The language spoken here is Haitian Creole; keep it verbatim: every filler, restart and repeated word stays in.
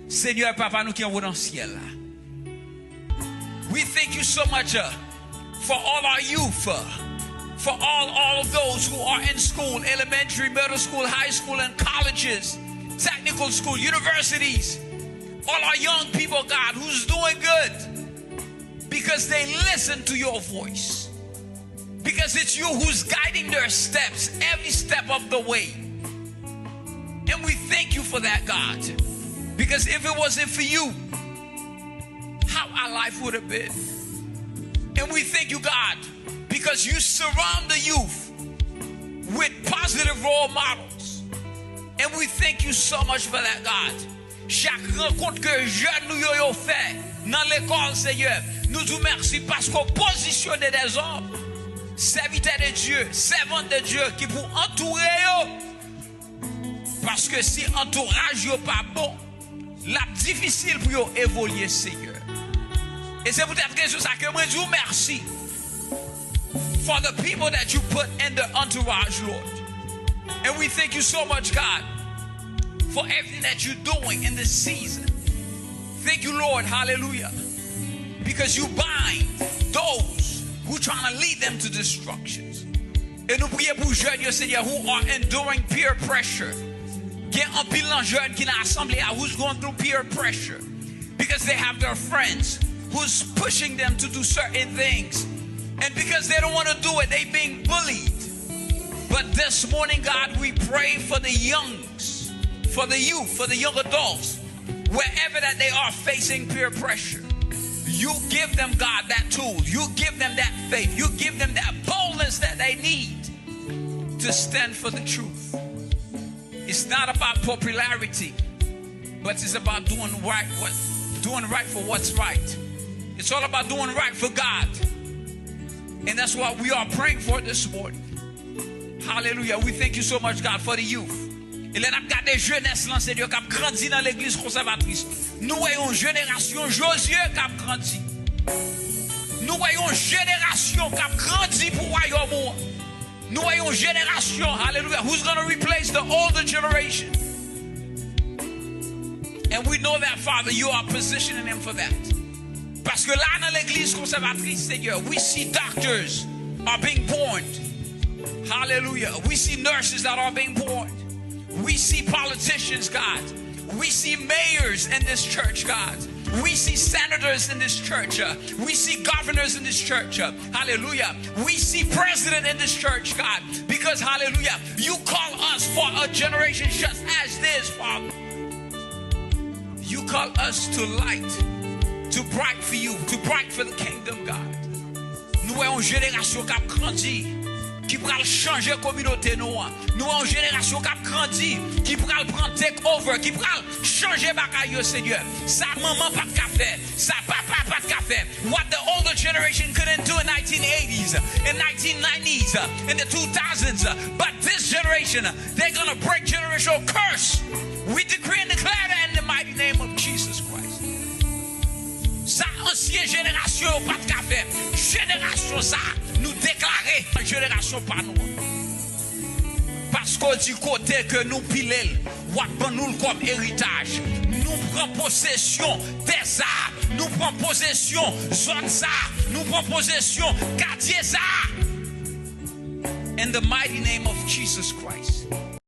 Senyè, Papa nou ki anwo nan syèl la. We thank you so much, uh, for all our youth, uh, for all, all of those who are in school, elementary, middle school, high school, and colleges, technical school, universities. All our young people, God, who's doing good because they listen to your voice. Because it's you who's guiding their steps every step of the way. And we thank you for that, God. Because if it wasn't for you, how our life would have been. And we thank you, God, because you surround the youth with positive role models. And we thank you so much for that, God. Chak rankont ke jèn nou yo, yo fè nan lekòl, Senyè, nou di w mèsi paske w pozisyone dèzòm, sèvitè de Dye, sèvant de Dye ki pou antoure yo. Paske si antouraj yo pa bon, l ap difisil pou yo evolye, Senyè. E se poutèt rezon sa ke mwen di w mèsi for the people that you put in the entourage, Lord. And we thank you so much, God, for everything that you're doing in this season. Thank you, Lord. Hallelujah. Because you bind those who trying to lead them to destructions. E nou priye pou jèn yo, Senyè, who are enduring peer pressure. Gen anpil nan jèn ki nan asanble a who's going through peer pressure because they have their friends who's pushing them to do certain things. And because they don't want to do it, they being bullied. But this morning, God, we pray for the youngs, for the youth, for the young adults, wherever that they are facing peer pressure. You give them, God, that tool. You give them that faith. You give them that boldness that they need to stand for the truth. It's not about popularity, but it's about doing right, what, doing right for what's right. It's all about doing right for God. And that's what we are praying for this morning. Hallelujah. We thank you so much, God, for the youth. E lè n ap gade jenès lan, Senyè, k ap grandi nan legliz konsèvatris, nou wè yon jenerasyon Jozye k ap grandi. Nou wè yon jenerasyon k ap grandi pou wayòm ou an. Nou wè yon jenerasyon, hallelujah, who's gonna replace the older generation. And we know that, Father, you are positioning them for that. Paske la nan legliz konsèvatris, Senyè, we see doctors are being born. Hallelujah. We see nurses that are being born. We see politicians, God. We see mayors in this church, God. We see senators in this church. Uh, we see governors in this church. Uh, hallelujah. We see president in this church, God. Because, hallelujah, you call us for a generation such as this, Father. You call us to light, to bright for you, to bright for the kingdom, God. Nou wè yon jenerasyon k ap grandi, ki pral chanje kominote nou an. Nou wè yon jenerasyon k ap grandi, ki pral pran take over, ki pral chanje bagay yo, Senyè. Sa manman pa t ka fè, sa papa pa t ka fè. What the older generation couldn't do in nineteen eighties, in nineteen nineties, in the two thousands, but this generation, they're gonna break generational curse. We decree and declare that in the mighty name of Jesus Christ. Sa ansyen jenerasyon yo pa t ka fè, jenerasyon sa a, nou deklare jenerasyon pa nou an. Paske w di kote ke nou pile l, w ap ban nou l kòm eritaj. Nou pran posesyon tè sa a, nou pran posesyon zòn sa a, nou pran posesyon katye sa a. In the mighty name of Jesus Christ.